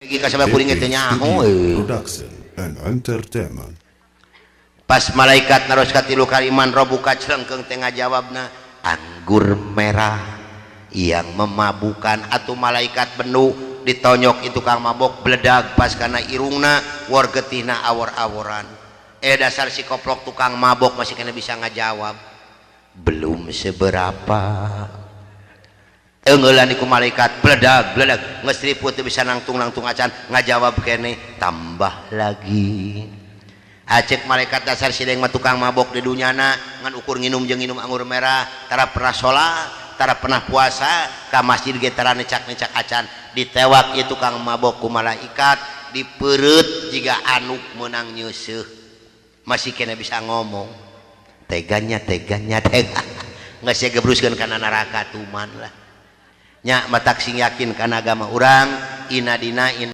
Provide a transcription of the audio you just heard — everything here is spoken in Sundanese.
Lagi ka kuring teh nyaho Studio euy. Production and Entertainment. Pas malaikat naros katilu kali, "Man rabbuka?" Celengkeung teh ngajawabna, "Anggur merah yang memabukkan." Atau malaikat bendu ditonyok itu kang mabok, bledag pas kana irungna, war getihna awor-aworan. Eh, dasar si koplok tukang mabok, masih kena bisa ngajawab belum seberapa. Enggelan iku malaikat, bledag bledag, geus riput teu bisa nangtung-nangtung acan, ngajawab kene, "Tambah lagi." Acek malaikat, "Dasar si mah tukang mabok di dunyana, ngan ukur nginum jeung nginum anggur merah, tara pernah sholat, tara pernah puasa, ka masjid ge tara necak-necak acan." Ditewak ieu tukang mabok ku malaikat, dipeureut jiga anuk meunang nyeuseuh, masih kena bisa ngomong. Teganya, teganya, tega nggak sia gebruskeun kana neraka tuman lah nya. Matak sing yakin kana agama urang, ina dina in